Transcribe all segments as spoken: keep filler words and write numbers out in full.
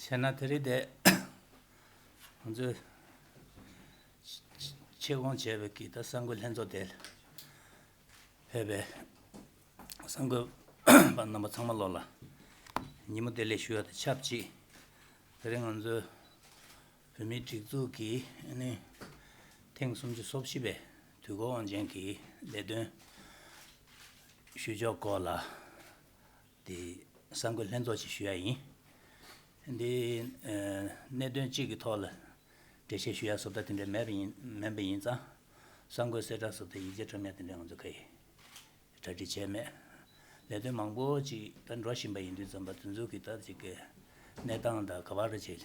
བྱས་ན་དེ་རིང་དེ་ང་ཚོས་ཆེད་དགོངས་བྱས་པའི་གི་ད་གསར་འགོད་ལྷན་ཚོགས་དེ་ཕེབས་པའི་གསར་འགོད་པ་རྣམ་པ་ཚང་མ་ལོག་ལ་ཉིན་མོ་བདེ་ལེགས་ཞུ་ཡ་དང་ཆབས་ཅིག་དེ་རིང་ང་ཚོའི་བོད་མིའི་སྒྲིག་འཛུགས་ཀྱི་ཨ་ནི་ཐེངས་སུམ་ཅུ་སོ་བཞི་པའི་དུས་འཁོར་དབང་ཆེན་གྱི་ལས་དོན་ཞུ་ཕྱོགས་སྐོར་ལ་དེ་གསར་འགོད་ལྷན་ཚོགས་ཅིག་ཞུ་ཡ་ཡིན། འདི་ཨ་གནད་དོན་གཅིག་གི་ཐོག་ལ་འགྲེལ་བཤད་ཞུ་ཡ་བཟོ་ལྟ་དེ་འདྲ་མེད་པ་ཡིན་མིན་པ་ཡིན་ཙང་། གསར་འགོད་གསལ་བསྒྲགས་བཟོ་ལྟ་ཡིག་ཆ་བཀྲམ་ཡ་དེ་འདྲ་ང་ཚོ་ག་ཡི་གྲ་སྒྲིག་བྱས་མེད། ལས་དོན་མང་པོ་ཅིག་ད་འགྲོ་བཞིན་པ་ཡིན་དུས་ཙམ་པ་དེ་ཚོ་གི་ད་ཅིག་གི་གནས་སྟངས་དང་ག་བ་རེ་ཅིག་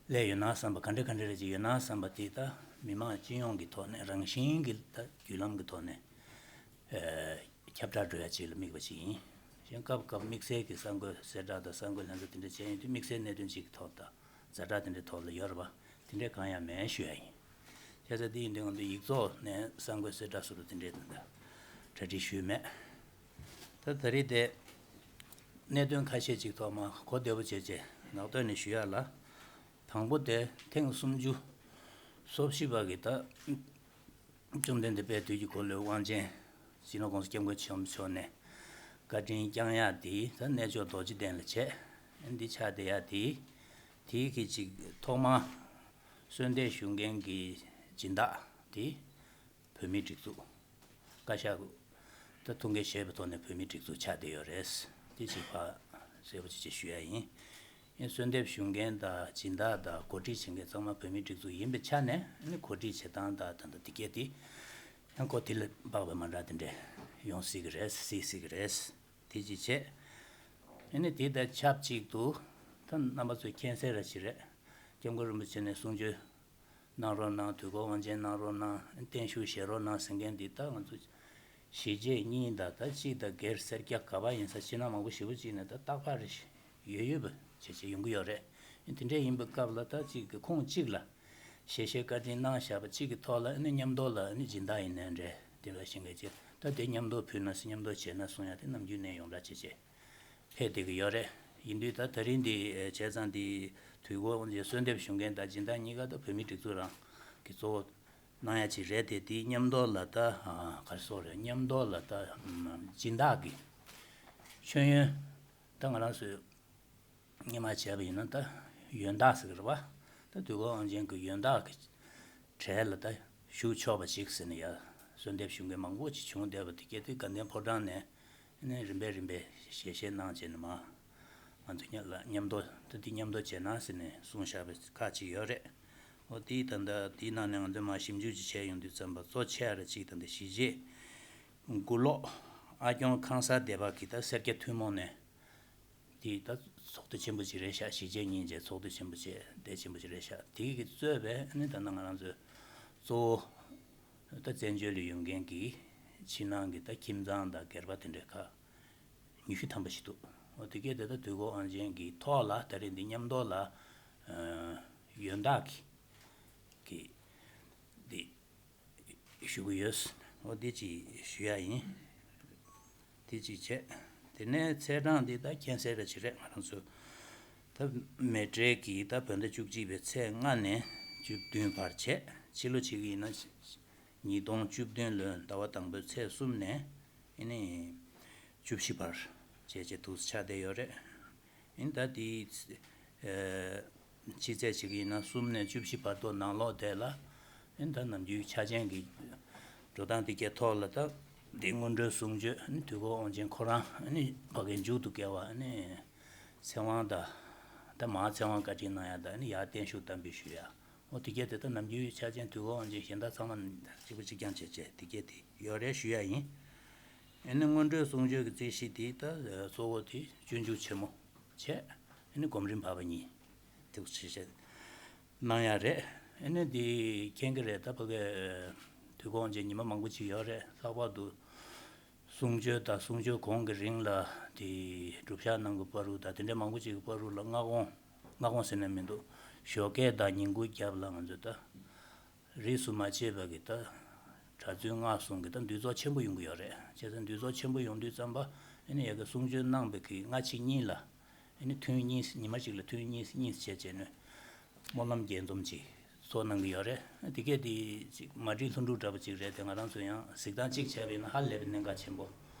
སླེབས་ཡོད་ན་བསམ་པ། ག་འདྲ་ག་འདྲ་རེ་ཅིག་ཡོད་ན་བསམ་པ་དེ་ད་མི་མང་སྤྱི་ཡོངས་ཀྱི་ཐོག་ནས་རང་བཞིན་གྱི་ད་བརྒྱུད་ལམ་གྱི་ཐོག་ནས་ཨ་ཁྱབ་བསྒྲགས་འགྲོ་ཡ་ཅིག་ལ་དམིགས་པ་ཅིག་ཡིན། གཞན་སྐབས་སྐབས་དམིགས་བསལ་གྱི་གསར་འགོད་གསལ་བསྒྲགས་དང་གསར་འགོད་ལྷན་ཚོགས་དེ་འདྲ་བྱས་ཡོང་དུས་དམིགས་བསལ་གནད་དོན་གཅིག་གི་ཐོག་དང་ཛ་དྲག་དེ་འདྲའི་ཐོག་ལ་ཡོད་རེད་པ། དེ་འདྲའི་གང་ཡང་མེད་ཞུ་ཡ་ཡིན། བྱས་ཙང་དེ་ཡིན་དུས་ང་ཚོ་ཡིག་ཚོགས་ནས་གསར་འགོད་གསལ་བསྒྲགས་སོགས་དེ་འདྲའི་དང་གྲ་སྒྲིག་ཞུས་མེད། ད་ད་རེས་དེ་གནད་དོན་ཁ་ཤས་ཅིག་ཐོག་མར་གོ་བདེ་པོ་བྱས་བྱས་ནག་སྟོན་ནས་ཞུ་ཡ་ལ། དང་པོ་དེ་ཐེངས་སུམ་ཅུ་སོ་བཞི་པ་གི་ད་བཅོམ་ལྡན་འདས་དཔལ་དུས་ཀྱི་འཁོར་ལོའི་དབང་ཆེན་སྤྱི་ནོར་༸གོང་ས་༸སྐྱབས་མགོན་ཆེན་པོ་མཆོག་ནས་བཀའ་དྲིན་བསྐྱངས་ཡག་དེ་ད་གནས་མཆོག་རྡོ་རྗེ་གདན་ལ་བྱས། འདི་ཆགས་བསྡད་ཡག་དེ། དེའི་གི་ཅིག་ཐོག་མར་གསོལ་འདེབས་ཞུ་མཁན་གྱི་སྦྱིན་བདག་དེ་བོད་མིའི་སྒྲིག་འཛུགས་བཀའ་ཤག་ད་ཐུགས་འགན་བཞེས་པའི་ཐོག་ནས་བོད་མིའི་སྒྲིག་འཛུགས་ཆགས་བསྡད་ཡོད་རེད། དེ་ཅིག་ཕར་གསལ་པོ་ཅིག་ཅིག་ཞུ་ཡ་ཡིན། ཨེ་གསོལ་འདེབས་ཞུ་མཁན་དང་སྦྱིན་བདག་དང་གོ་སྒྲིག་བྱེད་མཁན་ཚང་མ་བོད་མིའི་སྒྲིག་འཛུགས་ཡིན་པའི་ཆ་ནས། ཨ་ནི་གོ་སྒྲིག་བྱེད་སྟངས་དང་ད་ལྟ་དེ་གས་དེ་ཡང་ཁོ་དེ་ལ་དཔག་པའི་མ་འདྲ་དེ་འདྲས་ཡོང་སྲིད་ཀྱི་རེད། སྲིད་སྲིད་ཀྱི་རེད། དེ་ཅིག་བྱས། ཨ་ནི་དེ་དང་ཆབས་ཅིག་ཏུ་ད་རྣམ་པ་ཚོས་མཁྱེན་གསལ་ར་ཞིག་རེད། སྐྱབས་མགོན་རིན་པོ་ཆེ་ནས་གསུང་ཆོས་གནང་རོགས་གནང་། དུས་འཁོར་དབང་ཆེན་གནང་རོགས་གནང་། བརྟན་བཞུགས་བཞེས་རོགས་གནང་ཟེར་མཁན་འདི་ད་ང་ཚོ་གཞིས་བྱེས་གཉིས་དང་ད་གཅིག་དང་སྒེར་སེར་སྐྱ་ག་པ་ཡིན་ས་ཕྱི་ནང་མང་པོ་ཞེ་པོ་ཅིག་ནས་ད་རྟག་པར་རེ་ཡོད་ཡོད་པ་བྱས་བྱས་ཡོང་གི་ཡོད་རེད། དེ་འདྲ་ཡིན་པའི་སྐབས་ལ་ད་གཅིག་གི་ཁོངས་གཅིག་ལ་ཞལ་བཞེས་བཀའ་དྲིན་གནང་བཞག་པ་གཅིག་གི་ཐོག་ལ་ཨ་ནི་མཉམ་དུ་ལ་ཨ་ནི་སྦྱིན་བདག་ཡིན་ནའི་འདྲ། དེ་ལ་ཤིང་གའི་ཅིག་ད་དེ་མཉམ་དུ་ཕུལ་ན་མཉམ་དུ་བྱས་ན་གསུང་ཡ་དེ་ནམ་རྒྱུན་ནས་ཡོངས་གྲགས་བྱས་བྱས། ཕེབས་བསྡད་ཀྱི་ཡོད་རེད། ཡིན་དུས་ད་ད་རིང་འདི་བྱས་ཙང་འདི་དུས་འཁོར་དབང་ཆེན་གསོལ་འདེབས་ཞུ་མཁན་དང་སྦྱིན་བདག་གཉིས་ཀ་ད་བོད་མིའི་སྒྲིག་འཛུགས་རང་གི་གཙོ་བོ་གནང་ཡ་ཅིག་རེད་དེ། དེའི་མཉམ་དུ་ལ་ད་ག་རེ་ཟེར་དགོས་རེད། མཉམ་དུ་ལ་ད་སྦྱིན་བདག་གི་མཆོད་ཡོན་ད་ང་རང་ཚོས་སྔོན་མ་བྱས་པ་ཡིན་ན་ད་ཡོན་བདག་ཟེར་གི་རེད་པ། ད་དུས་འཁོར་དབང་ཆེན་གྱི་ཡོན་བདག་གི་གྲས་ལ་ད་ཞུགས་ཆོག་པ་ཅིག་ཟེར་ནས་ཡ་གསོལ་འདེབས་ཞུ་མཁན་མང་པོ་ཅིག་བྱུང་བསྡད་པ་དེ་གས་དེ་དགའ་ལྡན་ཕོ་བྲང་ནས་ནས་རིམ་པས་རིམ་པས་ཞལ་བཞེས་གནང་བྱས་ནས་མ་ང་ཚོ་མཉམ་ལ་མཉམ་དུ་ད་འདི་མཉམ་དུ་བྱས་ན་ཟེར་ནས་གསུངས་བཞག་པའི་ཁག་ཅིག་ཡོད་རེད། འོ་དེའི་ད་ལྟ་དེའི་ནང་ནས་ང་ཚོས་མ་ཞིབ་འཇུག་ཅིག་བྱས་ཡོང་དུས་ཙམ་པ་གཙོ་ཆེ་བ་རེ་ཅིག་ད་ལྟ་གཞིས་བྱེས་མགུར་ལོག་ཨ་སྐྱོང་ཁང་གསར་སྡེ་པ་གི་ད་སེར་སྐྱ་ཐུན་མོང་ནས་དེ་ད་ཚོགས་སྡེ་ཆེན་པོ་ཅིག་རེད་ཤག་གཞིས་བྱེས་གཉིས་བྱས་ཚོགས་སྡེ་ཆེན་པོ་ཅིག་སྡེ་ཆེན་པོ་ཅིག་རེད་ཤག་དེ་གི་གཙོས་པའི་ཨ་ནི་ད་ལྟ་ང་རང་ཚོའི་གཙོ་བོ་ད་བཙན་བྱོལ་ལ་ཡོད་མཁན་གྱི་ཕྱི་ནང་གི་ད་ཁྱིམ་ཚང་དང་སྒེར་པ་དེ་འདྲའི་ཁག་ཉི་ཤུ་ཐམ་པ་ཞིག་འདུག་འོ་དེ་གས་དེ་ད་དུས་འཁོར་དབང་ཆེན་གྱི་ཐོག་ལ་ད་རེས་འདི་མཉམ་དུ་ལ་ཨ་ཡོན་བདག་གི་གི་འདི་ཞུ་གི་ཡོད། འོ་འདི་ཅིག་ཞུ་ཡ་ཡིན། འདི་ཅིག་བྱས། དེ་ནས་ཚེས་གྲངས་འདི་ད་མཁྱེན་གསལ་ར་ཅིག་རེད། ང་རང་ཚོ་ད་མེ་སྤྲེལ་གྱི་ད་བོད་ཟླ་བཅུ་གཅིག་པའི་ཚེས་ལྔ་ནས་བཅུ་བདུན་བར་བྱས། ཕྱི་ལོ་ཅིག་ཡིན་ན་ཉིས་སྟོང་བཅུ་བདུན་ལོའི་ཟླ་བ་དང་པོའི་ཚེས་གསུམ་ནས་ཨ་ནི་བཅུ་བཞི་བར་བྱས་བྱས་འདུག་ཆགས་བསྡད་ཡོད་རེད། ཨ་ནི་ད་དེའི་ཨ་ཕྱི་ཚེས་ཅིག་ཡིན་ན་གསུམ་ནས་བཅུ་བཞི་བར་དུ་ནང་ལོགས་དེ་ལ་ཨ་ནི་ད་ནམ་རྒྱུན་ཆ་ཅན་གྱི་འགྲོ་སྟངས་དེ་གའི་ཐོག་ལ་ད་དེ་སྔོན་འགྲོའི་གསུང་ཆོས་ཨ་ནི་དུས་འཁོར་དབང་ཆེན་ཁོ་རང་ཨ་ནི་ཕ་གིའི་མཇུག་ཏུ་བསྐྱལ་བ་ཨ་ནི་ཚེ་དབང་དང་ད་མར་ཚེ་དབང་བཀའ་དྲིན་གནང་ཡ་དང་ཨ་ནི་ཡར་བརྟན་བཞུགས་དམ་འབུལ་ཞུ་ཡ། འོ་དེ་གས་དེ་ད་ནམ་རྒྱུན་ཆ་ཅན་དུས་འཁོར་དབང་ཆེན་གཞན་དག་ཚང་མ་གཅིག་པ་གཅིག་རྐྱང་བྱས་བྱས་དེ་གས་དེ་ཡོད་རེད་ཞུ་ཡ་ཡིན། ཨ་ནི་སྔོན་འགྲོའི་གསུང་ཆོས་ཀྱི་རྩིས་གཞི་དེ་ད་གཙོ་བོ་དེ་སྤྱོད་འཇུག་ཆེན་མོ་བྱས། ཨ་ནི་སྒོམ་རིམ་བར་པ་གཉིས་དེ་ཚོ་ཞིག་གནང་ཡ་རེད། ཨ་ནི་དེ་མཁྱེན་གྱི་རེད། ད་ཕ་གི་དུས་འཁོར་དབང་ཆེན་ཉི་མ་མང་པོ་ཅིག་ཡོད་རེད། ལྷག་པར་དུ་གསུང་ཆོས་དང་གསུང་ཆོས་གོང་གི་རིང་ལ་དེ་སྒྲུབ་བཤགས་གནང་གི་བར་དུ་དང་དེ་འདྲའི་མང་པོ་ཅིག་གི་བར་དུ་ལ་སྔ་དགོང་སྔ་དགོང་ཟེར་ན་མི་འདུག་ཞོགས་ཀས་དང་ཉིན་གུང་རྒྱབ་ལ་ང་ཚོས་ད་རིས་སུ་མ་ཆད་པ་གི་ད་གྲྭ་བཙུན་སྔགས་སྲུང་གི་ད་འདུས་ཚོགས་ཆེན་པོ་ཡོང་གི་ཡོད་རེད། བྱས་ཙང་འདུས་ཚོགས་ཆེན་པོ་ཡོང་དུས་ཙམ་པ་ཨ་ནི་ཡ་གི་གསུང་ཆོས་གནང་བའི་གི་སྔ་ཕྱི་གཉིས་ལ་ ཨ་ནི་ཐུན་གཉིས། ཉི་མ་གཅིག་ལ་ཐུན་གཉིས་གཉིས་བྱས་བྱས་ནས་སྨོན་ལམ་རྒྱས་འཛོམས་ཅིག་ཚོགས་གནང་གི་ཡོད་རེད། དེ་གས་དེ་ཅིག་མ་བསྒྲིགས་ལྷུན་གྲུབ་འདྲ་པོ་ཅིག་རེད་དེ། ང་རང་ཚོ་ཡང་གཟིགས་སྟངས་གཅིག་བྱས་པ་ཡིན་ན་ཧ་ལས་པའི་གནད་འགག་ཆེན་པོ།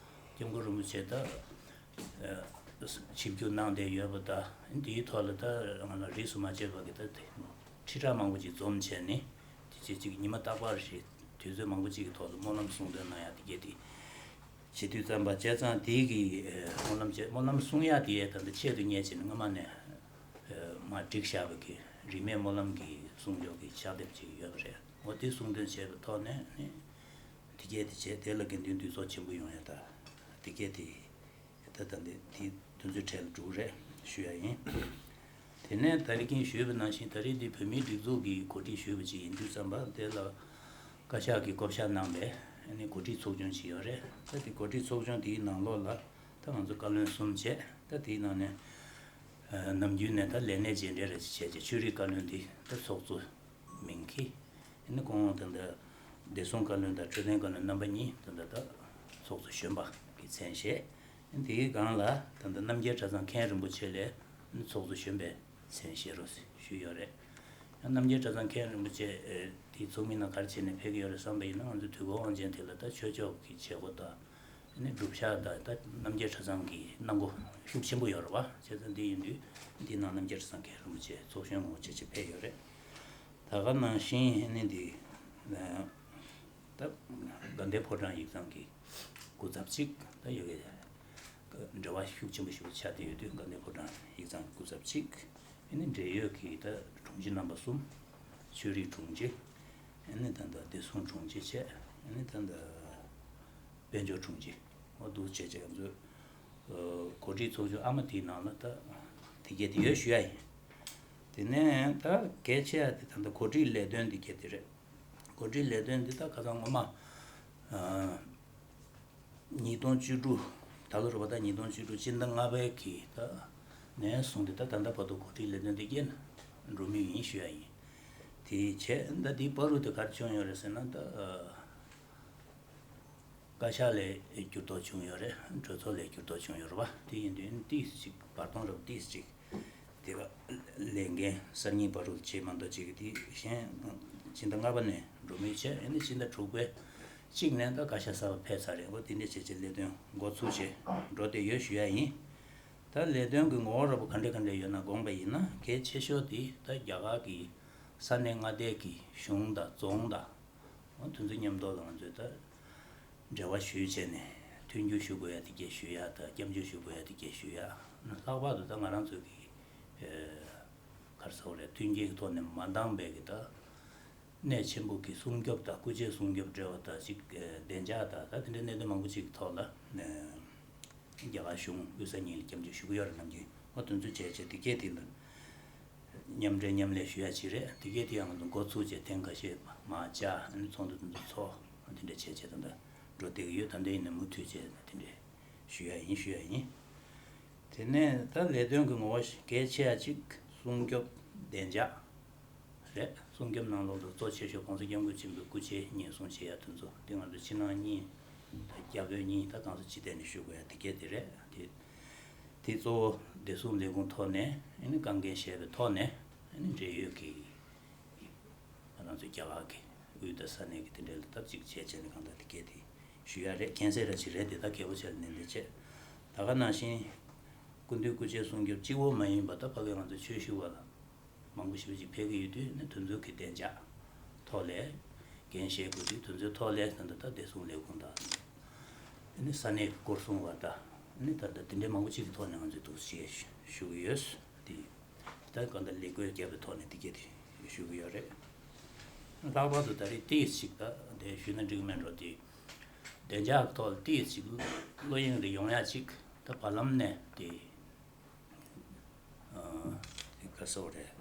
སྐྱབས་མགོན་རིན་པོ་ཆེ་ད་ཆིབས་བསྒྱུར་གནང་བསྡད་ཡོད་པ་དང་། དེའི་ཐོག་ལ་ད་ང་ལ་རིས་སུ་མ་ཆད་པ་གི་ད་དེ་ཁྲི་ཕྲག་མང་པོ་ཅིག་འཛོམས་བྱས་ནས། དེ་བྱས་ཅིག་ཉི་མ་རྟག་པར་རེ་དུས་ཚོད་མང་པོ་ཅིག་གི་ཐོག་ལ་སྨོན་ལམ་གསུང་འདོན་གནང་ཡ་དེ་གས་དེ་བྱེད་དུས་ཙམ་པ། བྱས་ཙང་དེ་གི་ཨ་སྨོན་ལམ་བྱས། སྨོན་ལམ་གསུང་ཡ་དེ་ད་ལྟ་ཆེད་དུ་གཉེར་བྱས་ནས་སྔོན་མ་ནས་ཨ་མར་བསྒྲིགས་བཞག་པ་གི་རིས་མེད་སྨོན་ལམ་གྱི་གསུང་ཆོག་གི་ཕྱག་དེབ་ཅིག་ཡོད་པ་རེད། འོ་དེ་གསུང་འདོན་བྱས་པའི་ཐོག་ནས་ནི་དེ་གས་དེ་བྱས། དེ་ལ་དགེ་འདུན་འདུས་ཚོགས་ཆེན་པོ་ཡོང་ཡ་ད་དེ་གས་དེ། ད་ད་འདི་དེ་དུས་ཚོད་གྲལ་ལ་འགྲོ་གི་རེད་ཞུ་ཡ་ཡིན། དེ་ནས་ད་རེས་ཀྱིན་ཞུས་པ་ནང་བཞིན། ད་རེས་འདི་བོད་མིའི་སྒྲིག་འཛུགས་ཀྱིས་གོ་སྒྲིག་ཞུས་པ་ཅིག་ཡིན་དུས་ཙམ་པ། དེ་ལ་བཀའ་ཤག་གིས་བསྐོ་བཞག་གནང་པའི་ཨ་ནི་གོ་སྒྲིག་ཚོགས་ཆུང་ཅིག་ཡོད་རེད། ད་དེ་གོ་སྒྲིག་ཚོགས་ཆུང་དེའི་ནང་ལོགས་ལ་ད་ང་ཚོ་བཀའ་བློན་གསུམ་བྱས། ད་དེའི་ནང་ནས་ཨ་ནམ་རྒྱུན་ནས་ད་ལས་གནས་རྗེས་འབྲེལ་རེ་བྱས་བྱས། ཆོས་རིག་བཀའ་བློན་འདི་ད་ཚོགས་གཙོ་མིང་གི། ཨ་ནི་ཁོང་ད་ལྟ་བདེ་སྲུང་བཀའ་བློན་དང་འཕྲོད་བསྟེན་བཀའ་བློན་རྣམ་པ་གཉིས་ད་ལྟ་ད་ཚོགས་གཙོ་གཞོན་པ་གི་མཚན་བཞེས། ཨ་ནི་དེའི་སྒང་ལ་ད་ལྟ་རྣམ་རྒྱལ་གྲྭ་ཚང་མཁན་རིན་པོ་ཆེ་ལ་ཨ་ནི་ཚོགས་གཙོ་གཞོན་པའི་མཚན་བཞེས་རོགས་ཞུས་ཡོད་རེད། ཡང་རྣམ་རྒྱལ་གྲྭ་ཚང་མཁན་རིན་པོ་ཆེ་ཨེ་དེའི་ཚོགས་མི་ནང་ག་རེ་བྱས་ནས་ཕེབས་ཀྱི་ཡོད་རེད་བསམ་པ་ཡིན་ན། ང་ཚོ་དུས་འཁོར་དབང་ཆེན་དེ་ལ་ད་ཆོས་ཕྱོགས་ཀྱི་བྱེད་སྒོ་དང་། ཨ་ནི་སྒྲུབ་ཞག་དང་ད་རྣམ་རྒྱལ་གྲྭ་ཚང་གི་གནང་སྒོ་ཤུགས་ཆེན་པོ་ཡོད་རེད་པ། བྱས་ཙང་འདི་ཡིན་དུས་འདི་ནང་རྣམ་རྒྱལ་གྲྭ་ཚང་མཁན་རིན་པོ་ཆེ་ཚོགས་གཞོན་ངོ་བོ་བྱས་བྱས་ཕེབས་ཡོད་རེད། ད་ག་ནང་བཞིན་ཨ་ནི་འདི་ད་དགའ་ལྡན་ཕོ་བྲང་ཡིག་ཚང་གི་སྐུ་ཚབ་གཅིག་ད་ཡོད་གི། འབྲེལ་བ་ཤུགས་ཆེན་པོ་ཞིག་ཆགས་བསྡད་ཡོད་དུས། དགའ་ལྡན་ཕོ་བྲང་ཡིག་ཚང་གི་སྐུ་ཚབ་གཅིག་ཨ་ནི་འབྲེལ་ཡོད་ཀྱི་ད་དྲུང་ཆེ་རྣམ་པ་གསུམ། ཆོས་རིག་དྲུང་ཆེ། ཨ་ནི་ད་ལྟ་བདེ་སྲུང་དྲུང་ཆེ་བྱས། ཨ་ནི་ད་ལྟ་དཔལ་འབྱོར་དྲུང་ཆེ། འོ་འདུག་བྱས་བྱས་ང་ཚོས་ཨ་གོ་སྒྲིག་ཚོགས་ཆུང་ཨ་མ་དེའི་ནང་ལ་ད་དེ་གས་དེ་ཡོད་ཞུ་ཡ་ཡིན། དེ་ནས་ད་གལ་ཆེ་ཡ་དེ་ད་ལྟ་གོ་སྒྲིག་ལས་དོན་དེ་གས་དེ་རེད། གོ་སྒྲིག་ལས་དོན་འདི་ད་ཁ་སང་སྔོན་མ་ཨ་ཉིས་སྟོང་བཅུ་དྲུག་ད་ལོ་རེད་པ། ད་ཉིས་སྟོང་བཅུ་དྲུག་སྤྱི་ཟླ་ལྔ་པའི་གི་ད་ནས་བཟུང་སྟེ་ད་ད་ལྟ་བར་དུ་གོ་སྒྲིག་ལས་དོན་འདི་གས་འགྲོ་མུས་ཡིན་ཞུ་ཡ་ཡིན། དེ་བྱས་ད་འདིའི་བར་དུ་དེ་ག་རེ་བྱུང་ཡོད་རེད་ཟེར་ན། ད་ཨ་བཀའ་ཤག་ལ་འགྱུར་ལྡོག་བྱུང་ཡོད་རེད། གྲོས་ཚོགས་ལ་འགྱུར་ལྡོག་བྱུང་ཡོད་རེད་པ། དེ་ཡིན་དུས་ཏིས་ཅིག་བར་སྟོང་རབ་ཏིས་ཅིག་དེ་ག་ལས་འགན་གསར་རྙིང་བར་དུ་བྱེད་མ་འདོད་ཅིག་གི་དེ་གཞན་སྤྱི་ཟླ་ལྔ་པ་ནས་འགྲོ་མུས་བྱས། ཨ་ནི་སྤྱི་ཟླ་དྲུག་པའི་གཅིག་ནས་ད་བཀའ་ཤག་གསར་པ་ཕེབས་ཚར་རེད། འོ་དེ་འདྲ་བྱས་བྱས་ལས་དོན་འགོ་ཚུགས་བྱས་འགྲོ་བསྡད་ཡོད་ཞུ་ཡ་ཡིན། ད་ལས་དོན་གྱི་ངོ་བོ་འདྲ་པོ་ག་འདྲ་ག་འདྲ་ཡོད་ན་དགོངས་པ་ཡིན་ན། གལ་ཆེ་ཤོས་དེ་ད་རྒྱ་གར་གྱི་ས་གནས་མངའ་སྡེ་གི་གཞུང་དང་རྫོང་དང་། འོ་དེ་ཚོ་མཉམ་དུ་ལ་ང་ཚོས་ད་འབྲེལ་བ་ཞུས་བྱས་ནས་མཐུན་འགྱུར་ཞུ་དགོས་ཡ་དེ་གས་ཞུ་ཡ་དང་། སྐྱབས་འཇུག་ཞུ་དགོས་ཡ་དེ་གས་ཞུ་ཡ། ལྷག་པར་དུ་ད་ང་རང་ཚོ་གི་ཨེ་ག་རེ་ཟེར་དགོས་རེད། མཐུན་རྐྱེན་གྱི་ཐོག་ནས་མ་འདང་བའི་གི་ད་གནད་ཆེན་པོ་གི་སྲུང་སྐྱོབ་དང་། སྐུ་ཕྱྭའི་སྲུང་སྐྱོབ་འབྲེལ་བ་དང་ཅིག་ཨེ་བདེ་འཇགས་དང་། ད་དེ་འདྲའི་གནད་དོན་མང་པོ་ཅིག་གི་ཐོག་ལ་ཨེ་རྒྱ་གར་གཞུང་དབུས་ས་གཉིས་ལ་སྐྱབས་འཇུག་ཞུ་གི་ཡོད་རེད། ནམ་རྒྱུན་འོ་དེ་ཚོ་བྱས་བྱས་དེ་གས་དེ་ལ་མཉམ་འབྲེལ་མཉམ་ལས་ཞུ་ཡ་ཅིག་རེད། དེ་གས་དེ་ཡང་ང་ཚོ་འགོ་ཚུགས་བྱས་ཐེངས་ཁ་ཤས་མར་བཅར། ཨ་ནི་ཚོགས་འདུ་དེ་ཚོ་ཚོགས། དེ་འདྲ་བྱས་བྱས་ད་ལྟ་འགྲོ་བསྡད་ཀྱི་ཡོད། ད་ལྟ་ཡིན་ན་མུ་མཐུད་བྱས་དེ་འདྲ་ཞུ་ཡ་ཡིན་ཞུ་ཡ་ཡིན། དེ་ནས་ད་ལས་དོན་གྱི་ངོ་བོ་གལ་ཆེ་ཡ་གཅིག་སྲུང་སྐྱོབ་བདེ་འཇགས་རེད། སྲུང་སྐྱོབ་ནང་ལོགས་ལ་གཙོ་ཆེ་ཤོས་༸གོང་ས་༸སྐྱབས་མགོན་ཆེན་པོའི་སྐུ་ཕྱྭའི་ཉེན་སྲུང་བྱེད་ཡ་དེ་ཚོ། དེ་ང་ཚོ་ཕྱི་ནང་གཉིས་དང་རྒྱ་བོད་གཉིས་ད་གང་ས་ཅི་ཐད་ནས་ཞུ་དགོས་ཡ་དེ་གས་དེ་རེད། དེ་དེ་གཙོ་བོ་བདེ་སྲུང་ལས་ཁུངས་ཐོག་ནས་ཨ་ནི་དཀའ་འགན་བཞེས་པའི་ཐོག་ནས་ཨ་ནི་འབྲེལ་ཡོད་ཀྱི་ང་རང་ཚོའི་རྒྱ་གར་གྱི་དབུས་དང་ས་གནས་ཀྱི་དེ་འདྲའི་ལ་སྟབས་གཅིག་བྱས་བྱས་ནས་གང་ལྟར་དེ་གས་དེ་ཞུ་ཡ་རེད། མཁྱེན་གསལ་ར་ཅིག་རེད། དེ་ད་གལ་པོ་ཆེ་ལ་ནན་ཏན་བྱས། ད་ག་ནང་བཞིན་སྐུ་མདུན་སྐུ་ཕྱྭའི་སྲུང་སྐྱོབ་གཅིག་པོ་མ་ཡིན་པ་ད་ཕ་གིའི་ང་ཚོ་ཆོས་ཞུ་བ་ལ་མང་པོ་ཞེ་པོ་ཅིག་ཕེབས་ཀྱི་ཡོད་དུས་ནི་དེ་ཚོ་གི་བདེ་འཇགས་ཐོག་ལ་འགན་བཞེས་དགོས་དུས། དེ་ཚོའི་ཐོག་ལ་ད་ལྟ་ད་བདེ་སྲུང་ལས་ཁུངས་དང་ནི་ས་གནས་ཀྱི་སྐོར་སྲུང་བ་དང་ནི་ད་ལྟ་དེ་འདྲའི་མང་པོ་ཅིག་གི་ཐོག་ནས་ང་ཚོས་འདུག་སེ་ཞུ་གི་ཡོད། དེ་ད་གང་ལྟར་ལས་བགོས་བརྒྱབ་པའི་ཐོག་ནས་དེ་གས་དེ་ཞུ་གི་ཡོད་རེད། ལྷག་པར་དུ་ད་རེས་ཏིས་ཅིག་ད་དེ་ཞུས་ན་འགྲིག་མེད་འགྲོ། དེ་བདེ་འཇགས་ཐོག་ཏིས་ཅིག་བློ་གཡེང་རེ་ཡོང་ཡ་ཅིག་ད་བར་ལམ་ནས་དེ་ཨ་དེ་ག་སོགས་རེད།